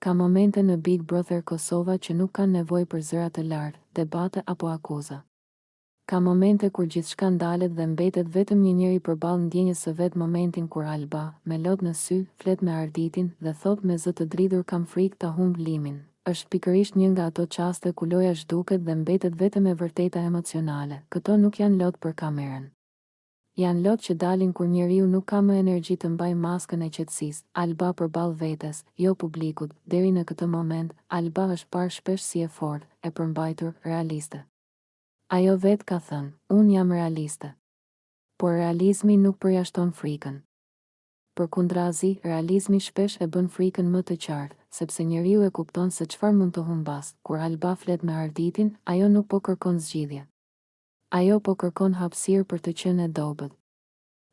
Ka momente në Big Brother Kosova që nuk kanë nevojë për zëra të lartë, debate apo akuza. Ka momente kur gjithçka ndalet dhe mbetet vetëm një njeri përballë ndjenjës së vet momentin kur Alba, me lot në sy, flet me Arditin dhe thotë me zë të dridhur kam frikë ta humb Limin, është pikërisht një nga ato çaste ku loja zhduket dhe mbetet vetëm e vërteta emocionale. Këto nuk janë lot për kamerën. Janë lot që dalin kur njeriu nuk ka më energji të mbajë maskën e qetësisë, Alba përballë vetes, jo publikut, deri në këtë moment, Alba është parë shpesh si e fortë, e përmbajtur, realiste. Ajo vetë ka thënë, Unë jam realiste. Por realizmi nuk përjashton frikën. Përkundrazi, realizmi shpesh e bën frikën më të qartë, sepse njeriu e kupton se çfarë mund të humbasë. Kur Alba flet me Arditin, ajo nuk po kërkon zgjidhje. Ajo po kërkon hapësirë për të qenë e dobët.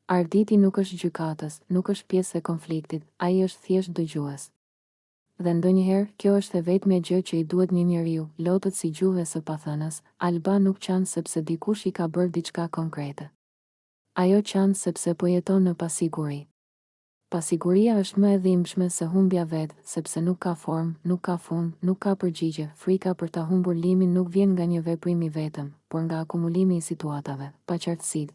Arditi nuk është gjykatës, nuk është pjesë e konfliktit, ai është thjesht dëgjues. Dhe ndonjëherë, kjo është e vetmja gjë që i duhet një njeriu, lotët si gjuhë e së pathënës, Alba nuk qan sepse dikush i ka bërë diçka konkrete. Ajo qan sepse po jeton në pasiguri. Pasiguria është më e dhimbshme se humbja vetë, sepse nuk ka formë, nuk ka fund, nuk ka përgjigje, frika për ta humbur Limin nuk vjen nga një veprim i vetëm, por nga akumulimi i situatave, paqartësitë,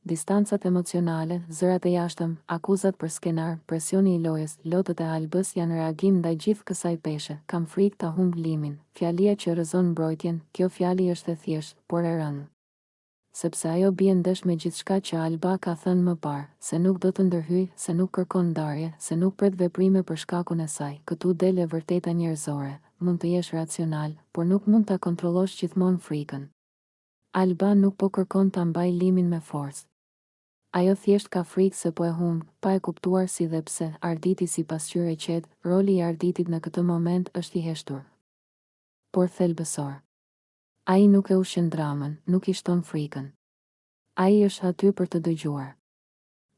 distancat emocionale, zërat e jashtëm, akuzat për skenar, presioni i lojës, lotët e Albës janë reagim ndaj gjithë kësaj peshe, kam frikë ta humb Limin, fjalia që rrëzon mbrojtjen, kjo fjali është e thjeshtë, por e rëndë. Sepse ajo bie ndesh me gjithçka që Alba ka thënë më parë, se nuk do të ndërhyjë, se nuk kërkon ndarje, se nuk pret veprime për shkakun e saj. Këtu del e vërteta njerëzore, mund të jesh racional, por nuk mund ta kontrollosh gjithmonë frikën. Alba nuk po kërkon ta mbajë Limin me forcë. Ajo thjesht ka frikë se po e humb, pa e kuptuar si dhe pse. Arditi si pasqyrë e qetë, roli i Arditit në këtë moment është i heshtur, por thelbësor. Ai nuk e ushqen dramën, nuk i shton frikën. Ai është aty për të dëgjuar.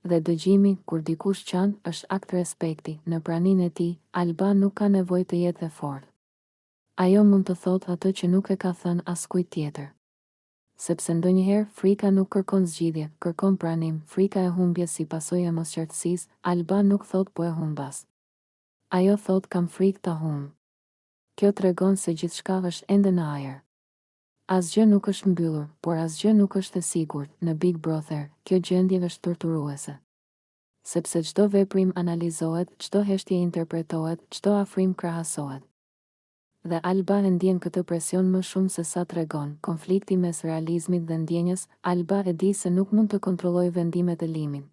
Dhe dëgjimi, kur dikush qan, është akt respekti, në praninë e tij, Alba nuk ka nevojë të jetë e fortë. Ajo mund të thotë atë që nuk e ka thënë askujt tjetër. Sepse ndonjëherë, frika nuk kërkon zgjidhje, kërkon pranim, frika e humbjes si pasojë e mosqartësisë, Alba nuk thotë po e humbas. Ajo thotë kam frikë ta humb. Kjo tregon se gjithçka është ende në ajër. Asgjë nuk është mbyllur, por asgjë nuk është e sigurt, në Big Brother, kjo gjendje është torturuese. Sepse çdo veprim analizohet, çdo heshtje interpretohet, çdo afrim krahasohet. Dhe Alba e ndjen këtë presion më shumë se sa tregon, konflikti mes realizmit dhe ndjenjës, Alba e di se nuk mund të kontrollojë vendimet e Limit.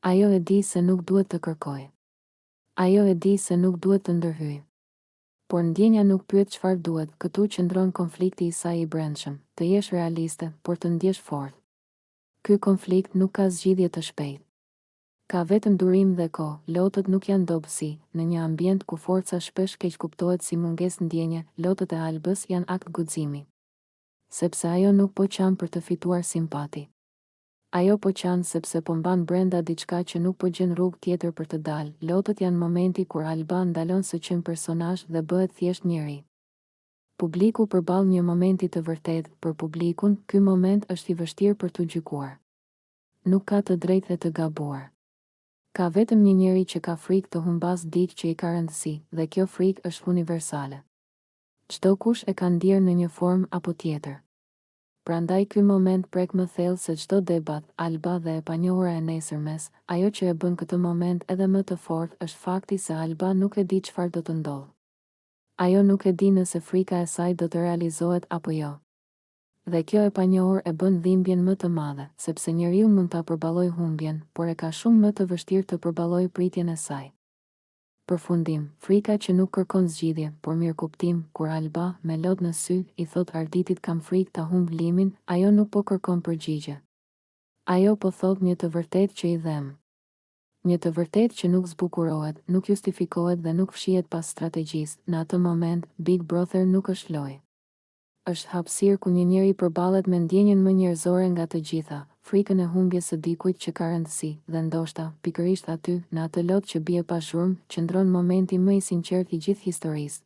Ajo e di se nuk duhet të kërkojë. Ajo e di se nuk duhet të ndërhyjë. Por ndjenja nuk pyet çfarë duhet, këtu qëndron konflikti i saj i brendshëm, të jesh realiste, por të ndjesh fort. Ky konflikt nuk ka zgjidhje të shpejtë. Ka vetëm durim dhe kohë, lotët nuk janë dobësi, në një ambient ku forca shpesh keqkuptohet si mungesë ndjenje, lotët e Albës janë akt guximi. Sepse ajo nuk po qan për të fituar simpati. Ajo po qan sepse po mban brenda diçka që nuk po gjen rrugë tjetër për të dalë, lotët janë momenti kur Alba ndalon së qenë personazh dhe bëhet thjesht njeri. Publiku përballë një momenti të vërtetë, për publikun, ky moment është i vështirë për t'u gjykuar. Nuk ka të drejtë e të gabuar. Ka vetëm një njeri që ka frikë të humbasë dikë që i ka rëndësi, dhe kjo frikë është universale. Çdokush e ka ndjerë në një formë apo tjetër. Prandaj ky moment prek më thellë se çdo debat, Alba dhe e panjohura e nesërmes, ajo që e bën këtë moment edhe më të fortë është fakti se Alba nuk e di çfarë do të ndodhë. Ajo nuk e di nëse frika e saj do të realizohet apo jo. Dhe kjo e panjohur e bën dhimbjen më të madhe, sepse njeriu mund ta përballojë humbjen, por e ka shumë më të vështirë të përballojë pritjen e saj. Përfundim, Frika që nuk kërkon zgjidhje, por mirëkuptim, kur Alba, me lot në sy, i thotë Arditit kam frikë ta humb Limin, ajo nuk po kërkon përgjigje. Ajo po thotë një të vërtetë që i dhemb. Një të vërtetë që nuk zbukurohet, nuk justifikohet dhe nuk fshihet pas strategjisë, në atë moment, Big Brother nuk është lojë. Është hapësirë ku një njeri përballet me ndjenjën më njerëzore nga të gjitha, frikën e humbjes së dikujt që ka rëndësi, dhe ndoshta, pikërisht aty, në atë lot që bie pa zhurmë, qëndron momenti më i sinqertë i gjithë historisë.